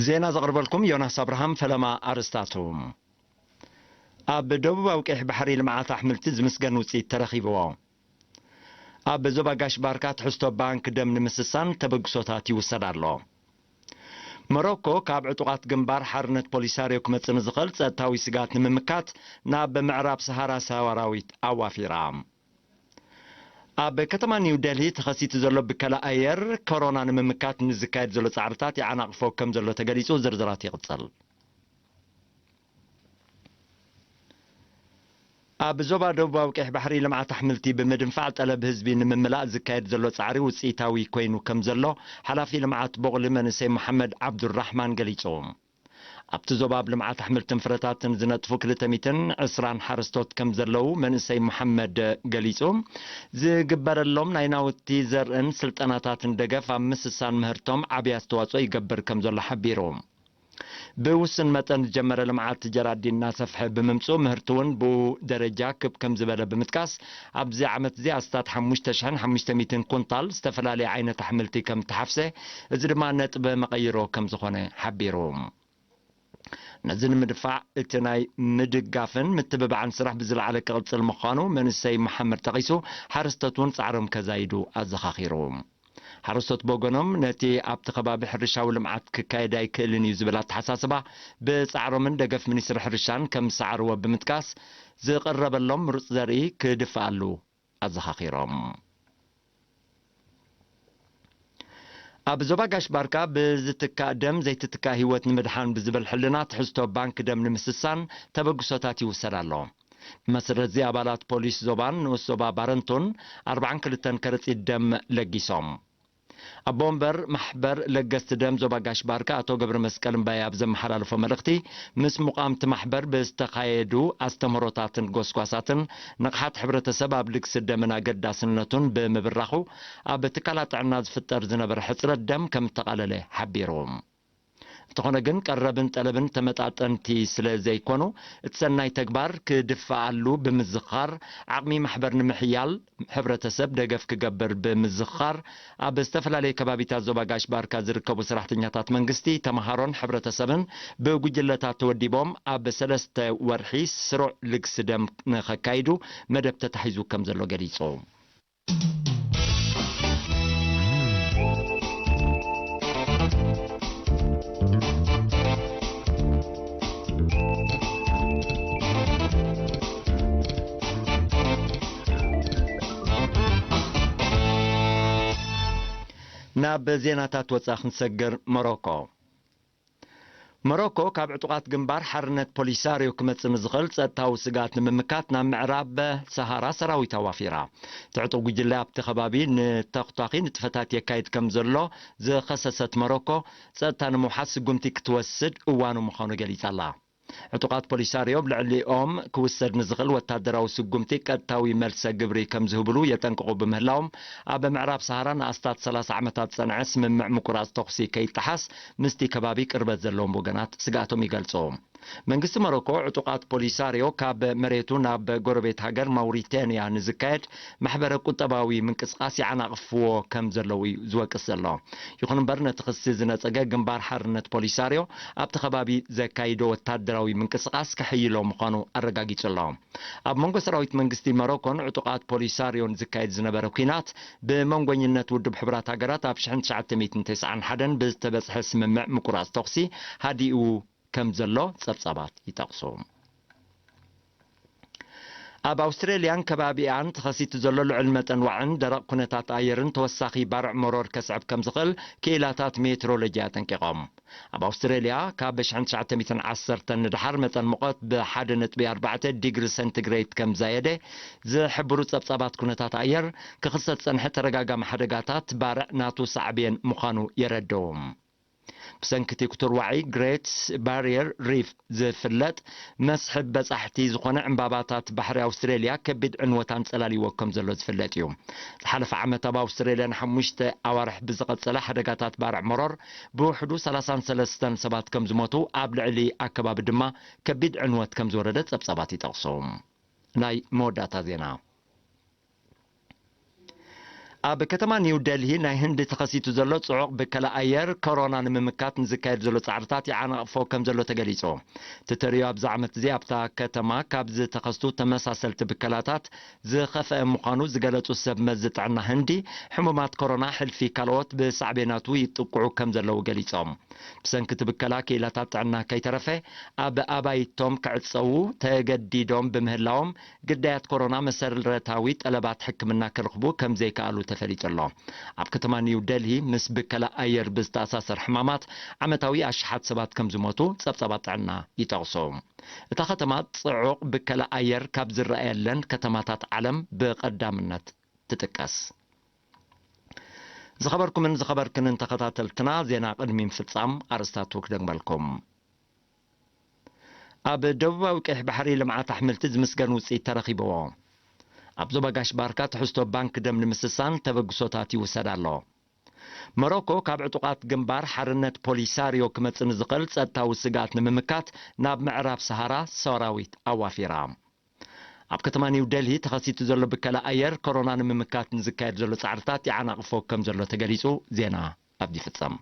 ዜና ዘቕርበልኩም ዮናስ ኣብርሃም። ፈለማ ኣርእስታቱ። ኣብ ደቡባዊ ቀይሕ ባሕሪ ልምዓት ኣሕምልቲ ዝምስገን ውፅኢት ተረኺብዎ። ኣብ ዞባ ጋሽ ባርካ ትሕዝቶ ባንክ ደም ንምስሳን ተበግሶታት ይውሰድ ኣሎ። ሞሮኮ ካብ ዕጡቓት ግንባር ሓርነት ፖሊሳርዮ ክመጽእ ንዝኽእል ጸጥታዊ ስግኣት ንምምካት ናብ ምዕራብ ሰሃራ ሰራዊት ኣዋፊራ። ኣብ ከተማ ኒው ደልሂ ተኸሲቱ ዘሎ ብከላ ኣየር ኮሮና ንምምካት ንዝካየድ ዘሎ ጻዕርታት ይዓናቕፎ ከም ዘሎ ተገሊጹ። ዝርዝራት ይቕጽል። ኣብ ዞባ ደቡባዊ ቀይሕ ባሕሪ ልምዓት ኣሕምልቲ ብምድንፋዕ ጠለብ ህዝቢ ንምምላእ ዝካየድ ዘሎ ጻዕሪ ውጽኢታዊ ኮይኑ ከም ዘሎ ሓላፊ ልምዓት ቦቕሊ መንእሰይ መሓመድ ዓብዱራሕማን ገሊጹ። ኣብቲ ዞባ ኣብ ልምዓት ኣሕምልትን ፍረታትን ዝነጥፉ ክልተ ሚእትን ዕስራን ሓረስቶት ከም ዘለዉ መንእሰይ መሓመድ ገሊጹ። ዝግበረሎም ናይ ናውቲ ዘርእን ስልጠናታትን ደገፍ ኣብ ምስሳን ምህርቶም ዓብዪ ኣስተዋጽኦ ይገብር ከም ዘሎ ሓቢሩ። ብውሱን መጠን ዝጀመረ ልምዓት ጀራዲን እናሰፍሐ ብምምፅኡ ምህርቲ እውን ብኡ ደረጃ ክብ ከም ዝበለ ብምጥቃስ፣ ኣብዚ ዓመት እዚ ኣስታት ሓሙሽተ ሽሕን ሓሙሽተ ሚእትን ኩንታል ዝተፈላለየ ዓይነት ኣሕምልቲ ከም ተሓፍሰ፣ እዚ ድማ ነጥበ መቐይሮ ከም ዝኾነ ሓቢሩ። ነዚ ንምድፋዕ እቲ ናይ ምድጋፍን ምትብባዕን ስራሕ ብዝለዓለ ክቕፅል ምዃኑ መንእሰይ መሓመድ ጠቒሱ፣ ሓረስቶት እውን ፃዕሮም ከዛይዱ ኣዘኻኺሩ። ሓረስቶት ብወገኖም፣ ነቲ ኣብቲ ከባቢ ሕርሻዊ ልምዓት ክካየድ ኣይክእልን እዩ ዝብል ኣተሓሳስባ ብጻዕሮምን ደገፍ ሚኒስትሪ ሕርሻን ከም ዝሰዓርዎ ብምጥቃስ፣ ዝቐረበሎም ምሩጽ ዘርኢ ክድፍኣሉ ኣዘኻኺሮም። ኣብ ዞባ ጋሽ ባርካ ብዝትካእ ደም ዘይትትካእ ህይወት ንምድሓን ብዝብል ሕልና ትሕዝቶ ባንክ ደም ንምስሳን ተበግሶታት ይውሰድ ኣሎ። ብመሰረት እዚ ኣባላት ፖሊስ ዞባን ንኡስ ዞባ ባረንቱን ኣርባዓን ክልተን ከረጺት ደም ለጊሶም። ኣቦ ወንበር ማሕበር ለገስቲ ደም ዞባ ጋሽ ባርካ ኣቶ ገብረ መስቀል እምባይ ኣብ ዘመሓላለፎ መልእኽቲ፣ ምስ ሙቓምቲ ማሕበር ብዝተኻየዱ ኣስተምህሮታትን ጎስጓሳትን ንቕሓት ሕብረተሰብ ኣብ ልግሲ ደምን ኣገዳስነቱን ብምብራኹ፣ ኣብ ትካላት ጥዕና ዝፍጠር ዝነበረ ሕጽረት ደም ከም እተቓለለ ሓቢሩ። እንተኾነ ግን ቀረብን ጠለብን ተመጣጠንቲ ስለ ዘይኮኑ፣ እቲ ሰናይ ተግባር ክድፈኣሉ ብምዝኻር፣ ዓቕሚ ማሕበር ንምሕያል ሕብረተሰብ ደገፍ ክገብር ብምዝኻር፣ ኣብ ዝተፈላለየ ከባቢታት ዞባ ጋሽ ባርካ ዝርከቡ ሰራሕተኛታት መንግስቲ፣ ተምሃሮን ሕብረተሰብን ብጉጅለታት ተወዲቦም ኣብ ሰለስተ ወርሒ ስሩዕ ልግሲ ደም ንኸካይዱ መደብ ተታሒዙ ከም ዘሎ ገሊጹ። ናብ ዜናታት ወጻኢ ክንሰግር። ሞሮኮ። ሞሮኮ ካብ ዕጡቓት ግንባር ሓርነት ፖሊሳርዮ ክመጽእ ንዝኽእል ጸጥታዊ ስግኣት ንምምካት ናብ ምዕራብ ሰሃራ ሰራዊት ኣዋፊራ። እቲ ዕጡቕ ጉጅለ ኣብቲ ከባቢ ንተኹታኺ ንጥፈታት የካይድ ከም ዘሎ ዝኸሰሰት ሞሮኮ፣ ጸጥታ ንምውሓስ ስጉምቲ ክትወስድ እዋኑ ምዃኑ ገሊጻ ኣላ። ዕጡቓት ፖሊሳርዮ ኣብ ልዕሊኦም ክውሰድ ንዝኽእል ወታደራዊ ስጉምቲ ቀጥታዊ መልሰ ግብሪ ከም ዝህብሉ የጠንቅቑ ብምህላዎም፣ ኣብ ምዕራብ ሰሃራ ንኣስታት ሰላሳ ዓመታት ዝጸንዐ ስምምዕ ምቁራጽ ተኹሲ ከይጠሓስ ምስቲ ከባቢ ቅርበት ዘለዎም ወገናት ስግኣቶም ይገልጹ። መንግስቲ ሞሮኮ ዕጡቓት ፖሊሳርዮ ካብ መሬቱ ናብ ጎረቤት ሃገር ማውሪታንያ ንዝካየድ ማሕበረ ቁጠባዊ ምንቅስቓስ ይዓናቕፍዎ ከም ዘለዉ እዩ ዝወቅስ ዘሎ። ይኹን እምበር ነቲ ክሲ ዝነጸገ ግንባር ሓርነት ፖሊሳርዮ ኣብቲ ከባቢ ዘካይዶ ወታደራዊ ምንቅስቓስ ከሕይሎ ምዃኑ ኣረጋጊጹ ኣሎ። ኣብ መንጎ ሰራዊት መንግስቲ ሞሮኮን ዕጡቓት ፖሊሳርዮን ዝካየድ ዝነበረ ኲናት ብመንጎኝነት ውድብ ሕቡራት ሃገራት ኣብ ሽሕን ትሽዓተ ሚእትን ተስዓን ሓደን ብዝተበጽሐ ስምምዕ ምቁራጽ ተኹሲ ሃዲኡ ከም ዘሎ ጸብጻባት ይጠቕሱ። ኣብ ኣውስትሬልያን ከባቢኣን ተኸሲቱ ዘሎ ልዑል መጠን ዋዕን ደረቕ ኩነታት ኣየርን ተወሳኺ ባርዕ መሮር ከስዕብ ከም ዝኽእል ክኢላታት ሜትሮሎጂ ኣጠንቂቖም። ኣብ ኣውስትሬልያ ካብ ሽሕን ትሽዓተ ሚእትን ዓሰርተን ንደሓር መጠን ሙቐት ብሓደ ነጥቢ ኣርባዕተ ዲግሪ ሰንቲግሬድ ከም ዛየደ ዝሕብሩ ጸብጻባት ኩነታት ኣየር፣ ክኽሰት ዝጸንሐ ተደጋጋሚ ሓደጋታት ባርዕ ናቱ ሳዕቤን ምዃኑ የረድኡ። ብሰንኪ እቲ ክቱር ዋዒ ግሬት ባሪየር ሪፍ ዝፍለጥ መስሕብ በጻሕቲ ዝኾነ ዕምባባታት ባሕሪ ኣውስትሬልያ ከቢድ ዕንወት ኣንጸላልይዎ ከም ዘሎ ዝፍለጥ እዩ። ዝሓለፈ ዓመት ኣብ ኣውስትሬልያ ንሓሙሽተ ኣዋርሕ ብዝቐጸለ ሓደጋታት ባርዕ መሮር ብውሕዱ ሰላሳን ሰለስተን ሰባት ከም ዝሞቱ፣ ኣብ ልዕሊ ኣከባቢ ድማ ከቢድ ዕንወት ከም ዝወረደ ጸብጻባት ይጠቕሱ። ናይ መወዳእታ ዜና። ኣብ ከተማ ኒው ደልሂ ናይ ህንዲ ተኸሲቱ ዘሎ ጽዑቕ ብከላ ኣየር ኮሮና ንምምካት ንዝካየድ ዘሎ ጻዕርታት ይዓናቕፎ ከም ዘሎ ተገሊጹ። እቲ ተርእዮ ኣብዚ ዓመት እዚ ኣብታ ከተማ ካብ ዝተኸስቱ ተመሳሰልቲ ብከላታት ዝኸፍአ ምዃኑ ዝገለጹ ሰብ መዚ ጥዕና ህንዲ፣ ሕሙማት ኮሮና ሕልፊ ካልኦት ብሳዕቤናቱ ይጥቅዑ ከም ዘለዉ ገሊጾም። ብሰንኪ እቲ ብከላ ክኢላታት ጥዕና ከይተረፈ ኣብ ኣባይቶም ክዕጸዉ ተገዲዶም ብምህላዎም፣ ግዳያት ኮሮና መሰረታዊ ጠለባት ሕክምና ክረኽቡ ከም ዘይከኣሉ ተፈሊጡ ኣሎ። ኣብ ከተማ ኒው ደልሂ ምስ ብከላ ኣየር ብዝተኣሳሰር ሕማማት ዓመታዊ ኣሽሓት ሰባት ከም ዝሞቱ ጸብጻባት ጥዕና ይጠቕሱ። እታ ከተማ ጽዑቕ ብከላ ኣየር ካብ ዝረኣየለን ከተማታት ዓለም ብቐዳምነት ትጥቀስ። ዝኸበርኩምን ዝኸበርክንን ተኸታተልትና፣ ዜና ቅድሚ ምፍጻም ኣርስታቱ ክደግመልኩም። ኣብ ደቡባዊ ቀይሕ ባሕሪ ልምዓት ኣሕምልቲ ዝምስገን ውጽኢት ተረኺብዎ። ኣብ ዞባ ጋሽ ባርካ ትሕዝቶ ባንክ ደም ንምስሳን ተበግሶታት ይውሰድ ኣሎ። ሞሮኮ ካብ ዕጡቓት ግንባር ሓርነት ፖሊሳሪዮ ክመጽእ ንዝኽእል ጸጥታዊ ስግኣት ንምምካት ናብ ምዕራብ ሰሃራ ሰራዊት ኣዋፊራ። ኣብ ከተማ ኒው ደልሂ ተኸሲቱ ዘሎ ብከላ ኣየር ኮሮና ንምምካት ንዝካየድ ዘሎ ጻዕርታት ይዓናቕፎ ከም ዘሎ ተገሊጹ። ዜና ኣብዚ ይፍጸም።